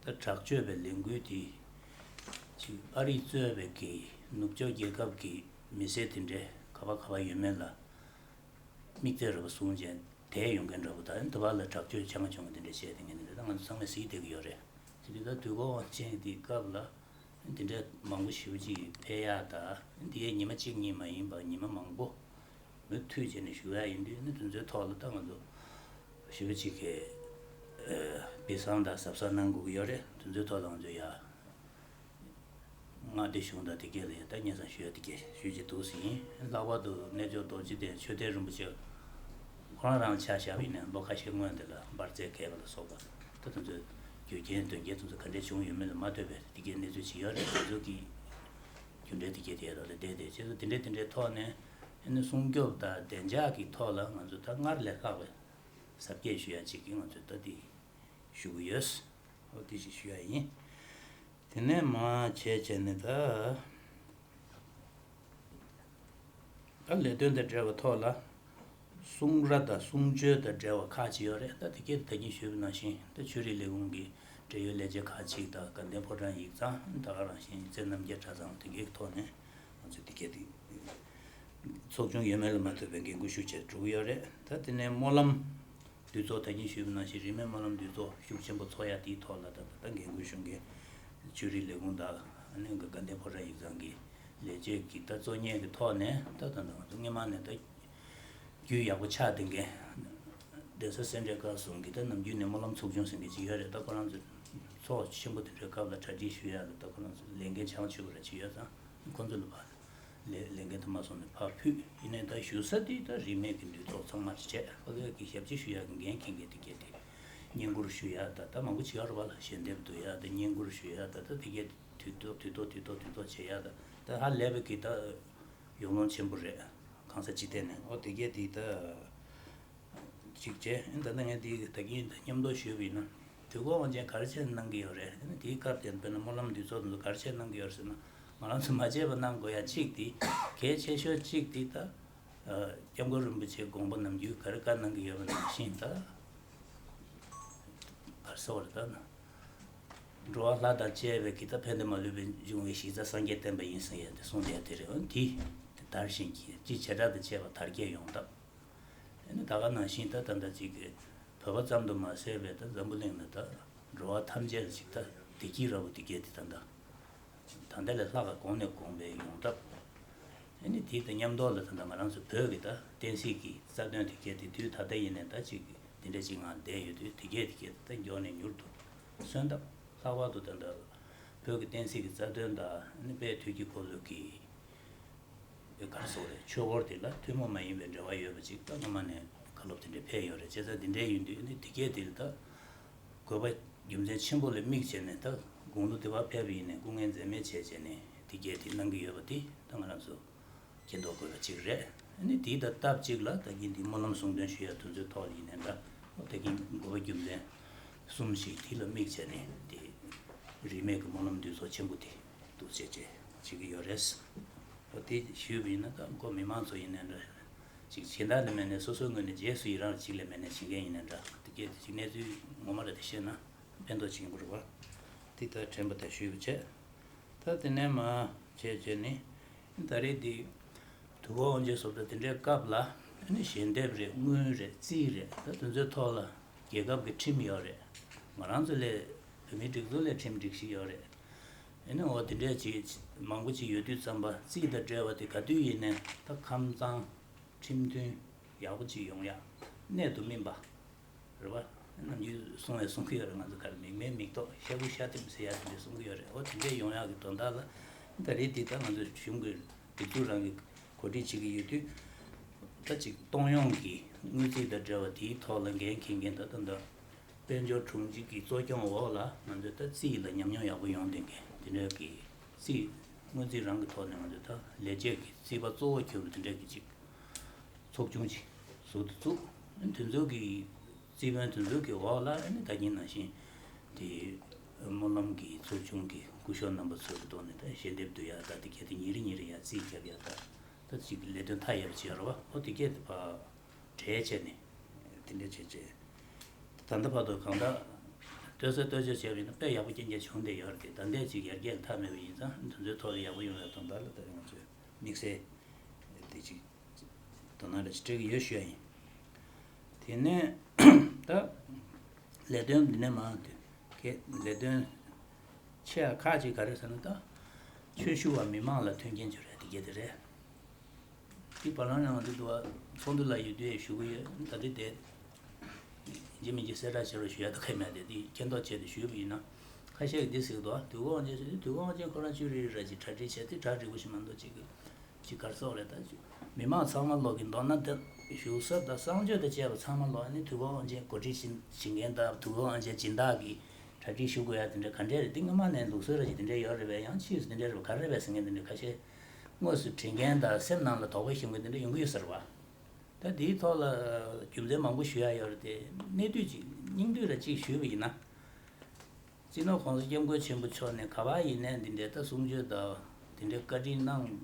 ད་དྲག་སྤྱོད་པའི་ལས་འགུལ་དེ་ཅིག་ཨ་རིས་གཙོས་པའི་གི་ནུབ་ཕྱོགས་རྒྱལ་ཁབ་ཀྱི་མི་སེར་དེ་འདྲས་ག་པར་ག་པར་ཡོད་མེད་ལ་དམིགས་བསལ་རེ་བ་བཟུང་བྱས་དེ་ཡོང་མཁན་འདྲ་པོ་དང་། དེ་བར་ལ་དྲག་སྤྱོད་ཆེ་ང་ཆུང་ང་དེ་འདྲ་བྱས་དེ་ངས་འདི་འདྲ་ད་ང་ཚོ་ཚང་མས་གཟིགས་བསྡད་ཀྱི་ཡོད་རེད། དེ་དུས་ད་དུས་འཁོར་དབང་ཆེན་དེའི་སྐབས་ལ་དེ་འདྲ་མང་པོ་ཞེ་པོ་ཅིག་ཕེབས་ཡག་དང་། དེ་ཡང་ཉི་མ་གཅིག་གཉིས་མ་ཡིན་པར་ཉི་མ་མང་པོ་ མུ་མཐུད་བྱས་ནས་ཞུ་ཡ་ཡིན་དུས་ནི་དེ་ཚོའི་ཐོག་ལ་ད་ང་ཚོ་ཞེ་པོ་ཅིག་གི་ཨ་སྦས་གསང་དང་གཟབ་གསང་གནང་དགོས་ཀྱི་ཡོད་རེད། དེ་ཚོའི་ཐོག་ལ་ང་ཚོ་ཡ་མངའ་སྡེ་གཞུང་དང་དེ་གས་ལ་ཡ་ད་སྙན་སེང་ཞུ་ཡ་དེ་གས་ཞུ་བྱེད་འདུག་ཟིན། ལྷག་པར་དུ་རྣལ་འབྱོར་རྡོ་རྗེ་གདན་ཆོས་སྡེ་རིན་པོ་ཆེ་ཁོ་རང་རང་ཆ་བཞག་པ་ཡིན་ནའི་ལོ་ཁ་ཤས་སྔོན་དེ་ལ་འབར་རྫས་བརྒལ་བ་ལ་སོགས་པ་ད་དེ་ཚོའི་རྒྱུ་རྐྱེན་དོན་རྐྱེན་དེ་ཚོ་ག་འདྲས་བྱུང་ཡོད་མེད་ལ་མ་ལྟོས་པའི་དེ་གས་གནས་ཚུལ་ཅིག་ཡོད་རེད། དེ་ཚོ་གི་རྒྱུ་འབྲས་དེ་གས་དེ་ཡ་ཐོག་ལ་བསྡད་དེ་བྱས་ཙང་དེ་འདྲས་དེ་འདྲས་ཐོག་ནས་ཨ་ནི་སྲུང་སྐྱོབ་དང་བདེ་འཇགས་ཀྱི་ཐོག་ལ་ང་ཚོ་ད་སྔར་ལས་ལྷག་པའི་གཟབ་རྒྱས་ཞུ་ཡ་ཅིག་གི་ང་ཚོས་ད་དེ་ཞུ་གི་ཡོད། འོ་དེ་ཞིག་ཞུ་ཡ་ཡིན། དེ་ནས་མ་བྱས་བྱས་ནས་ད་ད་ལས་དོན་དང་འབྲེལ་བའི་ཐོག་ལ་གསུང་ར་དང་གསུང་ཆོས་དང་འབྲེལ་བ་ཁག་ཅིག་ཡོད་རེད། ད་དེ་གས་ད་གིན་ཞུས་པ་ནང་བཞིན་ད་ཆོས་རིག་ལས་ཁུངས་ཀྱི་འབྲེལ་ཡོད་ལས་བྱེད་ཁག་ཅིག་དང་དགའ་ལྡན་ཕོ་བྲང་ཡིག་ཚང་ད་ག་རང་བཞིན་རྩེ་རྣམ་རྒྱལ་གྲྭ་ཚང་དེ་གས་ཀྱི་ཐོག་ནས་ང་ཚོས་དེ་གས་དེ་ཚོགས་ཆུང་ཡོད་མེད་ལ་མ་ལྟོས་པའི་འགན་ཁུར་ཤུགས་ཆེ་འགྲོ་གི་ཡོད་རེད། ད་དེ་ནས་སྨོན་ལམ་འདུས་ཚོགས་ད་གིན་ཞུས་པ་ནང་བཞིན་རིས་མེད་སྨོན་ལམ་འདུས་ཚོགས་ཤུགས་ཆེན་པོ་ཚོགས་ཡ་དེའི་ཐོག་ལ་ད་ད་ལྟ་འགན་ཁུར་གཞུང་གི་ཆོས་རིག་ལས་ཁུངས་དང་ཨ་ནི་དགའ་ལྡན་ཕོ་བྲང་ཡིག་ཚང་གི་ལས་བྱེད་ཀྱི་ད་གཙོ་གཉེར་གྱི་ཐོག་ནས་ད་ད་ང་ཚོ་སྔོན་མ་ནས་ད་རྒྱུས་ཡག་པོ་ཆགས་བསྡད་མཁན་གདན་ས་སེ་འབྲས་དཀར་གསུམ་གྱི་ད་ནམ་རྒྱུན་ནས་སྨོན་ལམ་ཚོགས་ཆུང་ཟེར་མཁན་ཅིག་ཡོད་རེད། ད་ཁོ་རང་ཚོ་ཚོགས་ཆེན་པོ་དེ་འདྲའི་སྐབས་ལ་གྲ་སྒྲིག་ཞུ་ཡ་ལ་ད་ཁོ་རང་ཚོ་ལས་འགན་བྱང་ཆུབ་པ་ར་ཅིག་ཡོད་ཙང་ཁོ་ཚོ་ལ་ཕར་ལས་ལས་འགན་དུ་མ་སོང་ནས་ཕར་ཕུད། ཡིན་ནའི་ད་ཞུ་ས་དེ་ད་རིས་མེད་ཀྱི་འདུས་ཚོགས་ཚང་མར་བྱས། ཕ་གི་གི་ཞབས་ཕྱི་ཞུ་ཡག་གི་འགན་འཁྱེར་མཁན་དེ་གས་དེ་བསྙེན་བཀུར་ཞུ་ཡག་ད་ད་མང་པོ་བྱེད་ཡག་རེད་པ་ལ། ཞལ་འདེབས་བསྡུ་ཡག་ད་བསྙེན་བཀུར་ཞུ་ཡག་ད་ད་དེ་གས་དུས་ཐོག་དུས་ཐོག་དུས་ཐོག་དུས་ཐོག་བྱེད་ཡག་ད་ད་ཧ་ལས་པའི་གི་ད་ཡོང་ལོང་ཆེན་པོ་རེད། གང་ས་ཅི་ཐད་ནས་འོ་དེ་གས་དེ་ད། གཅིག་བྱས། ད་ལྟ་ངས་འདི་ད་གིན་མཉམ་དུ་ཞུས་པ་ཡིན་ན། དུས་འཁོར་དབང་ཆེན་ག་རེ་བྱས་གནང་གི་ཡོད་རེད། དེའི་སྐབས་དེ་དཔེར་ན་སྨོན་ལམ་འདུས་ཚོགས་དེ་ཚོ་ག་རེ་བྱས་གནང་གི་ཡོད་རེད་ཟེར་ན། ང་རང་ཚོ་མ་བྱས་པ་གནང་དགོས་ཡ་གཅིག་དེ། གལ་ཆེ་ཤོས་གཅིག་དེ་ད། སྐྱབས་མགོན་རིན་པོ་ཆེའི་དགོངས་པ་ནམ་རྒྱུན་ག་རེ་བཀའ་གནང་གི་ཡོད་པ་ནང་བཞིན་ད། ག་རེ་ཟེར་བ་རེད་ད་ན། འགྲོ་བ་ལྷ་དང་བཅས་པའི་གི་ད་ཕན་བདེ་མ་ལུས་པའི་འབྱུང་བའི་གཞི་རྩ་སངས་རྒྱས་བསྟན་པ་ཡིན་ཟེར་ཡ་དེ་གསུངས་ཡ་དེ་རེད། འོ་དེ་དེ་དར་ཞིང་རྒྱས། ཅི་བྱེ་བྲག་དང་བཅས་པ་དར་རྒྱས་ཡོང་ཐབས། ཨ་ནི་ད་ག་ནང་བཞིན་ད་ད་ལྟ་ཅིག་གི་བོད་པ་ཙམ་དུ་མ་ཟད་པའི་ད་འཛམ་བུ་གླིང་ན་ད་འགྲོ་བ་ཐམས་ཅད་ལ་ཅིག་ད་བདེ་སྐྱིད་ར་བོ་དེ་སྐྱེས་ཏེ་ད་ད་ད་ལྟ་ལས་ལྷག་ག་གོང་ནས་གོང་འཕེལ་ཡོང་ཐབས། ཨ་ནི་དེ་དང་མཉམ་དུ་ལ་ད་ད་ང་རང་ཚོ་བོད་ཀྱི་ད་བསྟན་སྲིད་ཀྱི་རྩ་དོན་དེ་སྐྱེས་ཏེ་དུས་ད་ལྟ་ཡིན་ནའི་ད་ཅིག་དེ་འདྲ་ཅིག་ངང་བསྡད་ཡོད་དུས་དེ་སྐྱེས་དེ་སྐྱེས་ད་མགྱོགས་ནས་མྱུར་དུ་སོན་ཐབས། ལྷག་པར་དུ་ད་ད་བོད་ཀྱི་བསྟན་སྲིད་ཀྱི་རྩ་དོན་དང་ཨ་ནི་དཔལ་དུས་ཀྱི་འཁོར་ལོ་གི་ག་རེ་ཟེར་དགོས་རེད། ཆོས་འཁོར་དེ་ལ་ཐུན་མོང་མ་ཡིན་པའི་འབྲེལ་བ་ཡོད་པ་ཅིག་ད་སྔོན་མ་ནས་བཀའ་སློབ་དེ་འདྲ་ཕེབས་ཡོད་རེད། བྱས་ཙང་དེ་འདྲ་ཡིན་དུས་ནི་དེ་གས་དེ་ལ་ད་དགོས་པ་རྒྱུ་མཚན་ཆེན་པོ་ལ་དམིགས་བྱས་ནས་ད་དགུང་ལོ་དེ་བར་ཕེབས་པ་ཡིན་ནའི་སྐུ་ངལ་འཛེམས་མེད་བྱས་བྱས་ནས་དེ་གས་དེ་གནང་གི་ཡོད་པ་དེ་ད་ང་རང་ཚོ་མཁྱེན་རྟོགས་དགོས་པ་ཅིག་རེད། ནི་དེ་དང་སྟབས་གཅིག་ལ་ད་གིན་དེ་སྨོན་ལམ་གསུང་འདོན་ཞུ་ཡ་དེ་ཚོའི་ཐོག་ལ་ཡིན་ནའི་འདྲ། ད་གིན་དགོས་པ་རྒྱུ་མཚན་གསུམ་ཞིག་དེ་ལ་དམིགས་བྱས་ནས་དེ་རིས་མེད་ཀྱི་སྨོན་ལམ་འདུས་ཚོགས་ཆེན་པོ་དེ་འདུག་བྱས་བྱས་བྱེད་ཀྱི་ཡོད་རེད། འོ་དེ་ཞུས་པ་ཡིན་ན་ད་ཁོ་མི་མང་ཚོ་ཡིན་ནའི་འདྲ། ཅིག་གཞན་དག་ལ་མེད་ནའི་སོ་སོའི་ངོས་ནས་རྗེས་སུ་ཡི་རང་ཅིག་ལས་མེད་ནའི་བྱེད་མཁན་ཡིན་ནའི་འདྲ། དེ་གས་ཅིག་གནས་ཚུལ་ངོ་མ་རེ་དེ་ཤེས་ན་ཕན་ཐོགས་ཅིག་ཡིན་པ་རེད་བ། དེ་ལྟར་དྲན་པ་དང་ཞུས་པ་བྱས། ད་དེ་ནས་མ་བྱས་བྱས་ནི། ད་རེས་འདི། དུས་འཁོར་དབང་ཆེན་ཟུར་དང་དེ་འདྲའི་སྐབས་ལ། ཨ་ནི་ཞལ་འདེབས་རེད། དངུལ་རེད། རྩིས་རེད། ད་དེ་ཚོའི་ཐོག་ལ་རྒྱལ་ཁབ་ཀྱི་ཁྲིམས་ཡོད་རེད། ང་རང་ཚོ་ལས་བོད་མིའི་སྒྲིག་འཛུགས་ལས་ཁྲིམས་སྒྲིག་གཞི་ཡོད་རེད། ཨ་ནི་འོ་དེ་འདྲའི་ཅིག་མང་པོ་ཅིག་ཡོད་དུས་ཙམ་པ་རྩིས་དང་འབྲེལ་བ་དེ་ག་དུས་ཡིན་ནའི་ད་ཁམས་གཙང་ཁྲིམས་མཐུན་ཡག་པོ་ཅིག་ཡོང་ཡ་གནད་དུ་སྨིན་པ། རེད་བ། ནམ་རྒྱུན་གསུང་བས་གསུང་གི་ཡོད་རེད། ང་ཚོ་ག་རེ་མིག་སྨན་མིག་ཏོག་ཤ་ཁུ་ཤ་ཐིམ་ཟེར་ཡ་དེ་འདྲ་གསུང་གི་ཡོད་རེད། འོ་དེ་འདྲ་ཡོང་ཡག་གི་དོན་དག་ལ་ད་རེས་འདི་ད་ང་ཚོ་གཞུང་གི་སྒྲིག་འཛུགས་རང་གི་གོ་སྒྲིག་བྱེད་ཀྱི་ཡོད་དུས། ད་ཅིག་གཏོང་ཡོང་གི་དངུལ་རྩིས་དང་འབྲེལ་བ་དེའི་ཐོག་ལ་འགན་འཁྱེར་མཁན་ད་ད་ད་དཔལ་འབྱོར་དྲུང་ཆེ་གི་གཙོ་སྐྱོང་འོག་ལ་ང་ཚོས་ད་རྩིས་ལ་ཉམས་མྱོང་ཡག་པོ་ཡོང་བསྡད་མཁན་དེ་འདྲ་གི་རྩིས་དངུལ་རྩིས་རང་གི་ཐོག་ནས་ང་ཚོས་ད་ལས་བྱེད་ཀྱི་རྩིས་པ་གཙོ་བོ་གྱུར་པ་དེ་འདྲ་གི་ཅིག་ཚོགས་ཆུང་ཅིག་ཟུར་དུ་བཙུགས། དེ་ཚོ་གི་རྩིས་དཔོན་དེ་ཚོ་གི་འོག་ལ་ནི་ད་གིན་ནང་བཞིན་དེ་སྨོན་ལམ་གི་ཚོགས་ཆུང་གི་སྐུ་ཞབས་རྣམ་པ་ཚོ་གི་ཐོག་ནས་ད་ཞལ་འདེབས་བསྡུ་ཡག་ད་དེ་ག་དེ་ཉིན་རེ་ཉིན་རེ་ཡར་རྩིས་རྒྱབ་ཡག་ད་ད་ཅིག་ལས་དོན་མཐའ་ཡས་པ་བྱས་ར་བ། འོ་དེ་གས་དེ་ཕར་བྲལ་བྱས་ནས་དེ་འདྲ་བྱས་བྱས་ད་ལྟ་བར་དུ་གང་ལྟར་ལྟོས་ས་ལྟོས་བཅས་བྱས་པ་ཡིན་ན་དཔེ་ཡག་པོ་རྐྱང་རྐྱང་བྱུང་བསྡད་ཡོད་རེད། དེ་ད་ལྟའི་ཅིག་ཡར་རྒྱས་ལ་མཐའ་མེད་པ་ཡིན་ཙང་དེ་ཚོའི་ཐོག་ལ་ཡག་པོ་ཡོང་བའི་དོན་དག་ལ་ད་ང་ཚོས་དམིགས་བསལ་དེ་ཅིག་དོ་སྣང་རེ་ཞིག་སྤྲད་ཀྱི་ཡོད་ཞུ་ཡ་ཡིན། དེ་ནས་ད་ལས་དོན་འདི་ནས་མ་དེ་གས་ལས་དོན་ཆེ་བ་ཁག་ཅིག་ག་རེ་ཟེར་ན། ད་ཆོས་ཞུ་བ་མི་མང་ལ་མཐུན་རྐྱེན་སྦྱོར་ཡ་དེ་གས་དེ་རེད། དེ་བར་ལམ་ནང་འདི་འདུག་བ། ཚོགས་འདུ་ལ་ཡོད་དུས་ཞུ་གི་ཡོད། ད་རེས་དེ་ཡིན་གཅིག་མིན་གཅིག་གསལ་བསྒྲགས་བྱེད་རོགས་ཞུ་ཡ་ད་ག་མེད་དེ། དེ་མཁྱེན་རྟོགས་ཆེད་དུ་ཞུས་པ་ཡིན་ན། ཁ་ཤས་ཀྱིས་འདི་ཟེར་གི་འདུག་བ། དུས་འཁོར་དབང་ཆེན་ཟེར་དུས་འཁོར་དབང་ཆེན་ཁོ་རང་ཅུ་རེ་རེ་ར་ཅིག་གྲ་སྒྲིག་བྱས་དུས་གྲ་སྒྲིག་པོ་ཞིག་མ་གཏོགས་ཅིག་གི་ཅིག་གར་སོགས་རེད། ད་ཅིག་མི་མང་ཚང་མ་ལོག་གི་མདོར་ན་དེ་བཞུགས་ས་དང་གསང་སྤྱོད་དང་བཅས་པ་ཚང་མ་ལོག་ནི་དུས་འཁོར་དབང་ཆེན་གོ་སྒྲིག་བྱེད་བྱེད་མཁན་དང་དུས་འཁོར་དབང་ཆེན་སྦྱིན་བདག་གིས་གྲ་སྒྲིག་ཞུ་དགོས་ཡ་དེ་འདྲ་ག་འདྲས་རེད། དེ་སྔོན་མ་ནས་ལུགས་སྲོལ་ར་ཅིག་དེ་འདྲས་ཡོད་རེད་པས། ཡང་ཕྱིས་སུ་དེ་འདྲས་རེད་པ་ག་རེ་རེད་པས་ཟེར་མཁན་དེ་འདྲས་ཁ་ཤས། དངོས་སུ་དྲན་མཁན་དང་སེམས་ནང་ལ་དོགས་པ་ཞུ་མཁན་དེ་འདྲ་ཡོང་གི་ཡོད་ས་རེད་པ། ད་དེའི་ཐོག་ལ་རྒྱུ་མཚན་མང་པོ་ཞུ་ཡ་ཡོད་རེད་དེ། གནད་བསྡུས་ཅིག་སྙིང་བསྡུས་ར་ཅིག་ཞུས་པ་ཡིན་ན། སྤྱི་ནོར་༸གོང་ས་༸སྐྱབས་མགོན་ཆེན་པོ་མཆོག་ནས་ག་པར་ཡིན་ནའི་འདི་འདྲའི་ད་གསུང་ཆོས་དང་དེ་འདྲའི་བཀའ་དྲིན་གནང་།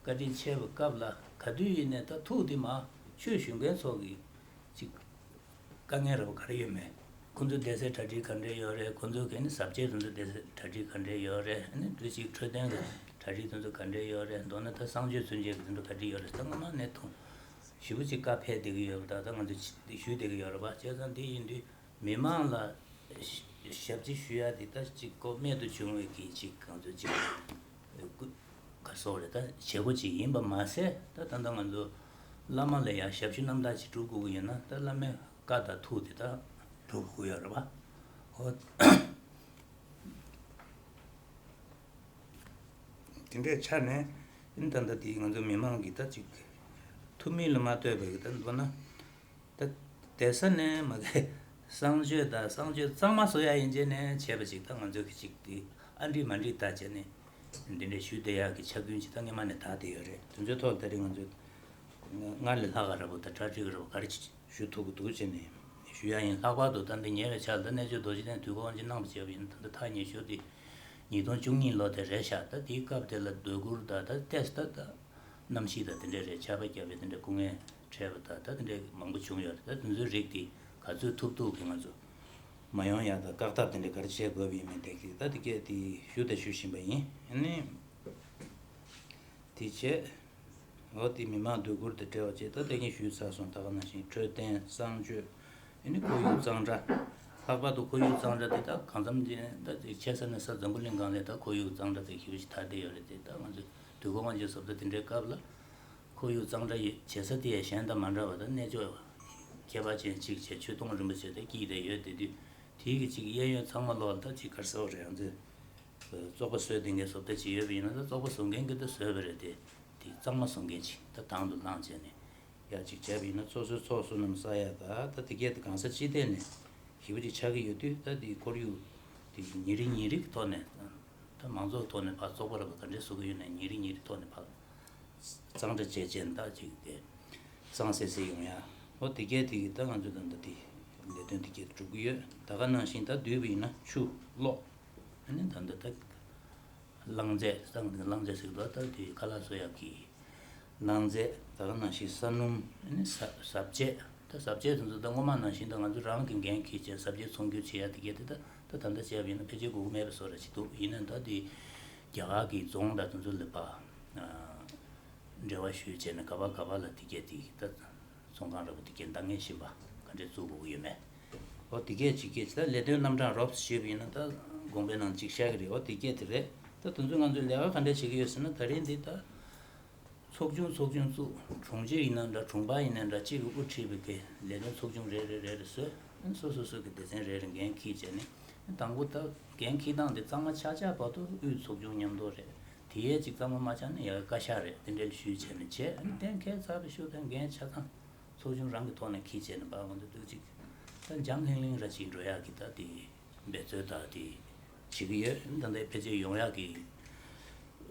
བཀའ་དྲིན་ཆེ་བའི་སྐབས་ལ་ག་དུས་ཡིན་ནའི་ད་ཐུགས་དེ་མ་ཆོས་ཞུ་མཁན་ཚོ་གི་ཅིག་དཀའ་ངལ་ར་བ་ག་རེ་ཡོད་མེད། ཁོ་ཚོའི་སྡེ་སྲིད་གྲ་སྒྲིག་ག་འདྲས་ཡོད་རེད། ཁོ་ཚོའི་གན་ནི་ཟབ་ཆོས་དེ་ཚོ་སྡེ་སྲིད་གྲ་སྒྲིག་ག་འདྲས་ཡོད་རེད། ཨ་ནི་དུས་ཅིག་འཕྲོད་བསྟེན་གྱི་གྲ་སྒྲིག་དེ་ཚོ་ག་འདྲས་ཡོད་རེད། མདོར་ན་ད་གསང་སྤྱོད་ཚུན་ཆད་ཀྱི་དེ་ཚོ་ག་འདྲས་ཡོད་རེད། ད་སྔ་མ་ནས་མཐོང་ཞེ་པོ་ཅིག་བཀའ་ཕེབས་བསྡད་ཀྱི་ཡོད་པ། ད་ད་ང་ཚོ་ཞུས་བསྡད་ཀྱི་ཡོད་རེད་པ། བྱས་ཙང་དེ་ཡིན་དུས་མི་མང་ལ་ཞབས་ཕྱི་ཞུ་ཡ་དེ་ད་ཅིག་ཁོ་རྨད་དུ་བྱུང་བའི་གི་ཅིག་གང་ཚོད་ཅིག་ག་སོགས་རེད། ད་བྱེད་སྒོ་ཅིག་ཡིན་པ་མ་ཟད། ད་ད་ལྟ་ང་ཚོ་བླ་མ་ལ་ཡང་ཞབས་ཞུ་རྣམ་དག་ཅིག་སྒྲུབ་དགོས་ཀྱི་ཡོད་ན། ད་བླ་མའི་བཀའ་དང་ཐུགས་དེ་ད་སྒྲུབ་དགོས་ཡོད་རེད་པ། འོ། དེ་འདྲའི་ཆ་ནས་ཨིན། ད་ལྟ་དེ་ང་ཚོ་མི་མང་གིས་ད་ཅིག་ཐུབ་མིན་ལ་མ་ལྟོས་པའི་གི་ད་མདོར་ན། ད་བསྡད་ས་ནས་མ་གི་གསང་སྤྱོད་དང་གསང་སྤྱོད་གཙང་མ་བཟོ་ཡ་ཡིན་བྱས་ནས་བྱས་པ་ཅིག་ད་ང་ཚོ་གི་ཅིག་དེ་ཨ་འགྲིག་མ་འགྲིག་ད་བྱས་ནས་འདི་འདྲའི་ཞུ་བསྡད་ཡག་གི་ཆ་རྐྱེན་ཅིག་ད་སྔོན་མ་ནས་དར་བསྡད་ཡོད་རེད། དེ་ཚོའི་ཐོག་ལ་ད་རེས་ང་ཚོས་སྔར་ལས་ལྷག་ག་ར་བོ་ད་གྲ་སྒྲིག་ར་བོ་ག་རེ་ཞུ་ཐུབ་ཀྱི་འདུག་བྱས་ནས་ཞུ་ཡ་ཡིན། ལྷག་པར་དུ་ད་འདི་ཉེ་བའི་ཆར་ད་གནས་མཆོག་རྡོ་རྗེ་གདན་དུས་འཁོར་དབང་ཆེན་གནང་བ་བྱས་པ་ཡིན་ན། ད་ལྟ་ཐག་ཉེ་ཤོས་དེ་ཉིས་སྟོང་བཅུ་གཉིས་ལོ་དེ་རེད་ཤག་ད་དེའི་སྐབས་དེ་ལ་སྡོད་གུར་དང་ད་ཏེས་ད་ད་གནམ་གཤིས་དང་དེ་འདྲ་རེད། ཆར་པ་བརྒྱབ་པའི་དེ་འདྲ་སྐུ་ངལ་འཕྲད་པ་དང་ད་དེ་འདྲ་མང་པོ་བྱུང་ཡོད་རེད། ད་དེ་ཚོའི་རིགས་དེ་ག་ཚོད་ཐུབ་ཐུབ་ཀྱིས་ང་ཚོ་མ་ཡོང་ཡག་དང་བཀག་ཐབས་དེ་འདྲ་ག་རེ་བྱེད་དགོས་པ་ཡིན་མིན་དེ་གི་ད་དེ་གས་དེ་ཞུ་དང་ཞུ་བཞིན་པ་ཡིན། ཨ་ནི་དེ་བྱས། འོ་དེ་མི་མང་སྡོད་གུར་དང་འབྲེལ་བ་བྱས། ད་ད་གིན་ཞུས་ཚར་སོང་། ད་ག་ནང་བཞིན་འཕྲོད་བསྟེན། གསང་སྤྱོད། ཨ་ནི་ཁོར་ཡུག་གཙང་སྦྲ། ལྷག་པར་དུ་ཁོར་ཡུག་གཙང་སྦྲ་དེ་ད་གང་འཚམ་ཅིག་ད་ཆེ་ས་ནས་ས་འཛམ་བུ་གླིང་སྒང་ལ་ད་ཁོར་ཡུག་གཙང་སྦྲ་དེ་ཞེ་པོ་ཞིག་དར་བསྡད་ཡོད་རེད་དེ། ད་ང་ཚོས་དུས་འཁོར་དབང་ཆེན་བཟོ་ལྟ་དེ་འདྲའི་སྐབས་ལ་ཁོར་ཡུག་གཙང་སྦྲ་ཡོད་བྱེད་ས་དེ་ཡང་གཞན་དང་མ་འདྲ་བ་ད་གནས་མཆོག་ཁྱད་པར་ཅན་གཅིག་བྱས་ཆོས་དུང་རིན་པོ་ཆེ་དེ་སྐྱིད་དེ་ཡོད་དེ་དུས། དེའི་གི་གཅིག་གཡས་གཡོན་ཚང་མ་ལོག་ལ་ད་གཅིག་ག་རེ་ཟེར་དགོས་རེད། ང་ཚོས་བཙོག་པ་བཟོས་བསྡད་མཁན་བཟོ་ལྟ་ཅིག་ཡོད་པ་ཡིན་ན། ད་བཙོག་པ་བཟོ་མཁན་གྱིས་ད་བཟོས་པ་རེད་དེ། དེ་གཙང་མ་བཟོ་མཁན་ཅིག་ད་དང་དུ་བླངས་བྱས་ནས་ཡར་ཅིག་བྱས་པ་ཡིན་ན། སོ་སོའི་ཚོགས་བསོད་ནམས་བསགས་ཡ་ད་ད་དེ་གས་དེ་གང་ས་ཅི་ཐད་ནས་ཞེ་པོ་ཅིག་ཆགས་ཀྱི་ཡོད་དུས། ད་དེ་ཁོར་ཡུག་དེ་ཉིན་རེ་ཉིན་རེ་གི་ཐོག་ནས། ད་མང་ཚོགས་ཐོག་ནས་ཕར་བཙོག་པ་ར་བ་ག་འདྲས་བཟོ་གི་ཡོད་ན་ཉིན་རེ་ཉིན་རེ་ཐོག་ནས་ཕར་གཙང་སྦྲ་བྱས་བྱས་ནས་ད་ཅིག་དེ་གཙང་སེ་སེ་ཡོང་ཡ། འོ་དེ་གས་དེ་གི་ད་ང་ཚོ་ད་ལྟ་དེ་ལས་དོན་དེ་གས་སྒྲུབ་ཀྱི་ཡོད། ད་ག་ནང་བཞིན་ད་བསྡུས་པ་ཡིན་ན་ཆུ་གློག་ཨ་ནི་ད་ལྟ་ད་རླངས་རྫས། རླངས་རྫས་ཟེར་གི་འདུག་ད་དེ་ཁ་ལག་བཟོ་ཡག་གི་རླངས་རྫས། ད་ག་ནང་བཞིན་ས་སྣུམ། ཨ་ནི་ཟ་ཟ་བཅད། ད་ཟ་བཅད་དེ་ཚོ་ད་སྔོན་མ་ནང་བཞིན་ད་ང་ཚོ་རང་གི་འགན་འཁྱེར་བྱས་ཟ་བཅད་ཚོང་སྒྱུར་བྱེད་ཡ་དེ་གས་དེ་ད་ད་ད་ལྟ་བྱས་པ་ཡིན་ན་ཕལ་ཆེར་དགོས་ཀྱི་མེད་པའི་བཟོ་འདྲ་ཞིག་འདུག་ཡིན་ནའི་ད་དེ་རྒྱ་གར་གྱི་རྫོང་དང་དེ་ཚོ་ལ་ཕར་འབྲེལ་བ་ཞུས་བྱས་ནས་ག་པར་ག་པར་ལ་དེ་གས་དེ་ད་ཚོང་ཁང་འདྲ་པོ་དེ་གས་འདང་ངེས་བཞིན་པ་ག་འདྲས་བཙུགས་དགོས་ཀྱི་ཡོད་མེད། འོ་དེ་གས་ཅིག་གས་ད་ལས་དོན་རྣམ་གྲངས་རོབ་ཙམ་ཞུས་པ་ཡིན་ན། ད་དགོངས་པའི་ནང་ཅིག་བཞག་གི་རེད། འོ་དེ་གས་དེ་རེད། ད་དེ་ཚོ་ང་ཚོས་ལས་ཀ་ག་འདྲས་བྱེད་ཀྱི་ཡོད་ཟེར་ན། ད་རིང་འདི་ད་ཚོགས་ཆུང་ཚོགས་ཆུང་བཙུགས། དྲུང་ཆེ་ཡིན་ན་འདྲ། དྲུང་པ་ཡིན་ན་འདྲ། གཅིག་གིས་དབུ་ཁྲིད་པའི་གི་ལས་དོན་ཚོགས་ཆུང་རེ་རེ་རེ་རེ་བཟོས། སོ་སོ་སོ་གི་སྡེ་ཚན་རེ་རེ་འགན་འཁྱེར་བྱས་ནས། དང་པོ་ད་འགན་འཁྱེར་སྟངས་དེ་གཙང་མ་ཆགས་ཆགས་བར་དུ་དབུས་ཚོགས་ཆུང་མཉམ་དུ་རེད། དེ་ཡས་ཅིག་གཙང་མ་མ་ཆགས་ན་ཡ་བཀའ་ཤག་རེད། དེ་འདྲ་ཞུས་བྱས་ནས་བྱས། གཏན་འཁེལ་ཚར་བའི་ཤུལ་དུ་འགན་ཆ་ཚང་ཚོགས་ཆུང་རང་གི་ཐོག་ནས་འཁྱེར་བྱས་ནས་ཕར་ང་ཚོ་འདུག་ཅིག་ད་འཇམ་ལྷིང་ལྷིང་ར་ཅིག་འགྲོ་ཡག་གི་ད་དེ་འབད་རྩོལ་ད་དེ་བྱེད་ཀྱི་ཡོད། ད་ལྟ་ཕལ་ཆེར་ཡོང་ཡག་གི་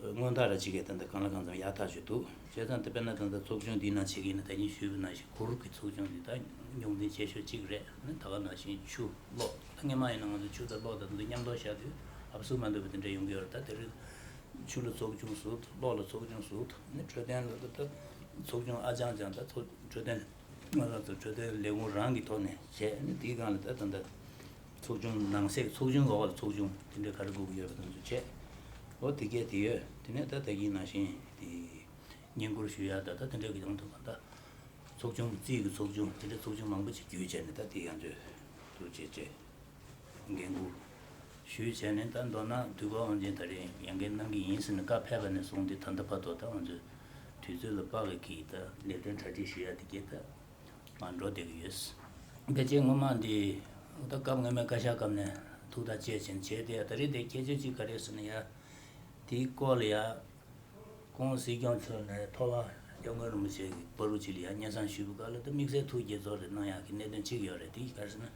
སྔོན་ཐག་ར་ཅིག་གི་ད་ལྟ་གང་ལ་གང་འཚམ་ཡག་ཐག་ཆོད་འདུག་བྱས་ཙང་དེ་དཔེར་ན་ད་ལྟ་ཚོགས་ཆུང་འདིའི་ནང་བྱེད་ཀྱི་ཡིན་ན། ད་གིན་ཞུས་པ་ནང་བཞིན་གུར་གྱི་ཚོགས་ཆུང་འདི་ད་རྙོག་འཛིང་ཆེ་ཤོས་གཅིག་རེད། ད་ག་ནང་བཞིན་ཆུ་གློག་ད་སྔོན་མ་ཡིན་ན་ང་ཚོ་ཆུ་དང་གློག་དང་དེ་ཚོ་མཉམ་དུ་བཞག་དུས་ཨབ་སུ་མ་འདུག་པ་དེ་འདྲ་ཡོང་གི་ཡོད་རེད། ད་དེ་རིང་ཆུ་ལ་ཚོགས་ཆུང་བཙུགས། གློག་ལ་ཚོགས་ཆུང་བཙུགས། ཨ་ནི་འཕྲོད་བསྟེན་ལ་ད་ད་ཚོགས་ཆུང་ཨ་ཅང་ཅང་ད་ཚོགས་འཕྲོད་བསྟེན། ང་རང་ཚོ་འཕྲོད་བསྟེན་ལས་ཁུངས་རང་གི་ཐོག་ནས་བྱས། ཨ་ནི་དེའི་སྒང་ལ་ད་ད་ད་ཚོགས་ཆུང་ནང་གསེས་ཚོགས་ཆུང་འོག་ལ་ཚོགས་ཆུང་དེ་འདྲའི་ག་རེ་དགོས་ཀྱི་ཡོད་པ་དེ་ཚོ་བྱས། འོ་དེ་གས་དེ་ཡོད། དེ་ནས་ད་ད་གིན་ནང་བཞིན་དེ་བསྙེན་བཀུར་ཞུ་ཡ་ད་ད་དེ་འདྲ་གི་ཡོང་ཐུབ་པ། ད་ཚོགས་ཆུང་རྩིས་ཀྱི་ཚོགས་ཆུང་དེ་འདྲའི་ཚོགས་ཆུང་མང་པོ་ཅིག་བརྒྱུད་བྱས་ནས་ད་དེ་ང་ཚོས་དུ་བྱས་བྱས། འགན་འཁུར་ཞུས་བྱས་ནས། ད་མདོར་ན་དུས་འཁོར་དབང་ཆེན་ད་རེས་ཡང་འགན་གནང་གི་ཡིན་ཟེར་ནས་བཀའ་ཕེབས་པ་ནས་བཟུང་སྟེ་ད་ལྟ་བར་དུ་ད་ང་ཚོས་དུས་ དུས་ཚོད་ལ་དཔག་གི་གི་ད་ལས་དོན་གྲ་སྒྲིག་ཞུ་ཡ་དེ་གས་ད་མ་འགྲོ་བསྡད་ཀྱི་ཡོད། ཕལ་ཆེར་སྔོན་མ་འདི་ད་སྐབས་སྔོན་མའི་བཀའ་ཤག་སྐབས་ནས་ཐུགས་ཐག་བཅད་བྱས་བྱས་ཏེ་ད་རེས་དེ་ཁྱད་ཆོས་ཅིག་ག་རེ་ཟེར་ན་ཡ། དེའི་སྐོར་ལ་ཡ། ཁོང་སྲིད་སྐྱོང་མཆོག་ནས་ཐོག་མར་སྐྱབས་མགོན་རིན་པོ་ཆེ་གི་བར་དུ་ཅིག་ལ་ཡ་སྙན་སེང་ཞུས་པའི་སྐབས་ལ་ད་དམིགས་བསལ་ཐུགས་དགྱེས་ཚོར་རེ་གནང་ཡག་གི་གནད་དོན་གཅིག་ཡོད་རེད། དེ་ག་རེ་ཟེར་ན།